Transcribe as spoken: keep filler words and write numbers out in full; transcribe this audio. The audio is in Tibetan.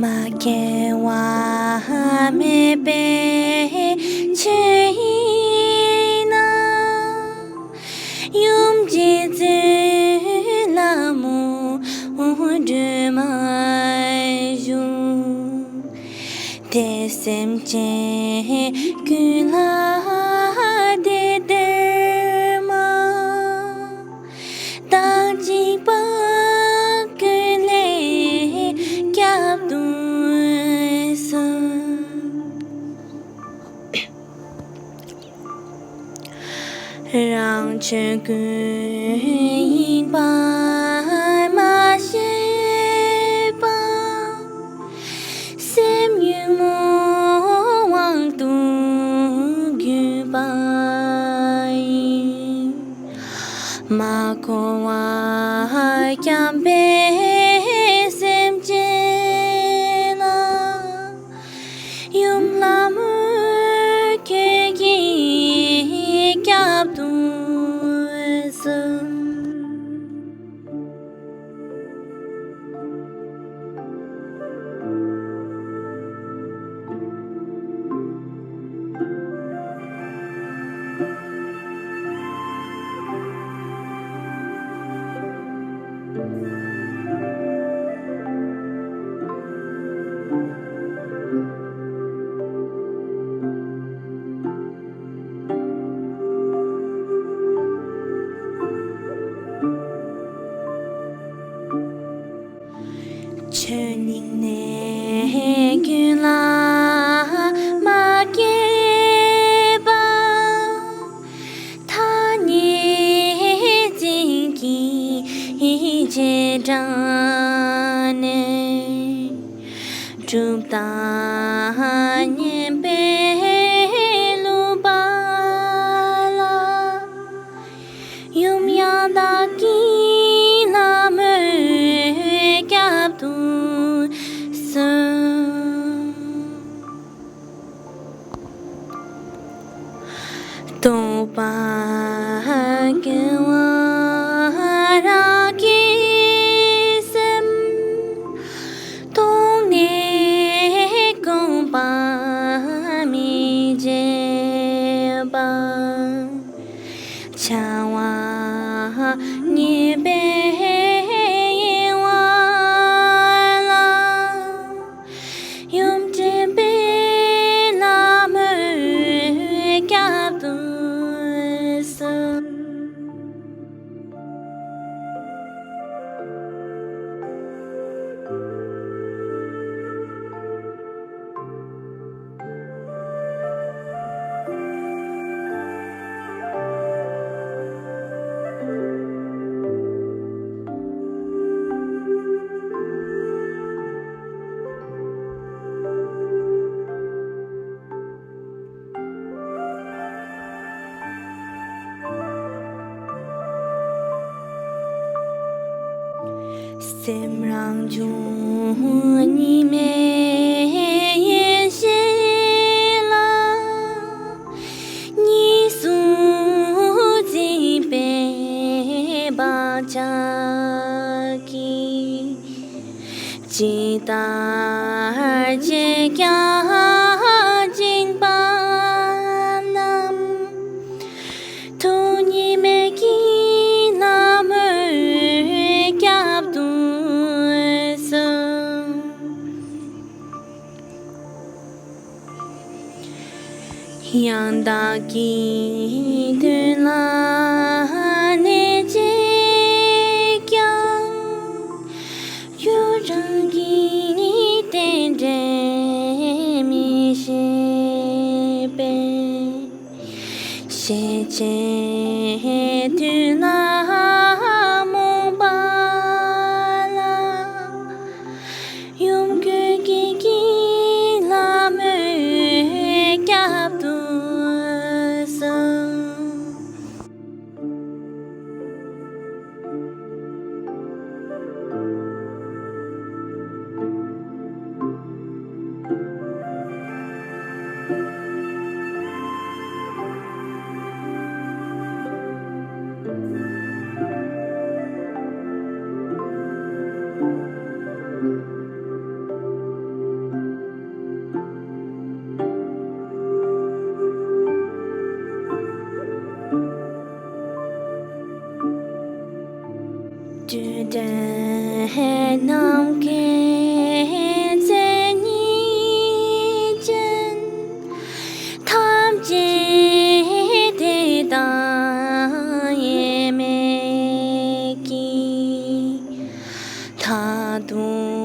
མ་སྐྱེ་བ་མེད་པའི་ཆོས་ཡིན་ན། ཡུམ་རྗེ་བཙུན་ལྷ་མོ་སྒྲོལ་མ་བཞུགས། དེ་སེམས་ཅན་ཀུན་ལ་བདེ་སྟེར་མ། བདག་གཅིག་པ་ཀུན་ལས་སྐྱབས་སུ་གསོལ། རང་ཆོས་ཀུན་ཡིན་པར་མ་ཤེས་པ། སེམས་ཉོན་མོངས་དབང་དུ་གྱུར་པ་ཡིན། མ་གོ་བར་སྐྱབས་པའི་སེམས་ཅན་ལ། ཡུམ་ལྷ་མོ་ཁྱེད་ཀྱིས་སྐྱབས་སུ་གསོལ། ཆོས་ཉིད་ནས་ཀུན་ལ་མ་སྐྱེས་པ། ཐ་སྙད་ཅན་གྱི་བྱེ་བྲག་ནས། གྲུབ་མཐའ་བརྙེས་པའི་ལུང་པ་ལ། ཡུམ་ཡང་བདག་གི་ལྷ་མོས་སྐྱབས་སུ་གསོལ། རྟོག་པ་སྐྱེ་བ་རང་གི་སེམས། རྟོག་ནས་སྐོམ་པ་མི་བརྗེད་པ། འཆར་བ་རྙེད་པའི་དབྱེ་བ་ལ། ཡུམ་དྲན་པའི་ལྷ་མོས་སྐྱབས་སུ་གསོལ། སེམས་རང་བྱུང་གཉིས་མེད་ཡེ་ཤེས་ལ། གཉིས་སུ་འཛིན་པའི་བག་ཆགས་ཀྱིས། ཇི་ལྟར་བྱས་ཀྱང་འཇིགས་པ་རྣམས། ཐུགས་གཉིས་མེད་ཀྱི་ལྷ་མོས་བསྐྱབ་ཏུ་གསོལ། ཡང་དག་གི་དོན་ལ་གནས་བཅས་ཀྱང་། ཡུལ་རང་གི་རྟེན་འབྲེལ་མི་ཤེས་པས། ཤེས་བྱའི་དུས་ན་རྨོངས་པ་ལ། ཡུམ་ཀུན་གྱི་ཀྱི་ལྷ་མོས་བསྐྱབ་ཏུ་གསོལ། ནམ་མཁའི་མཚན་ཉིད་ཅན། ཐམས་ཅད་དེ་དང་དབྱེར་མེད་ཀྱི། ད་དུང་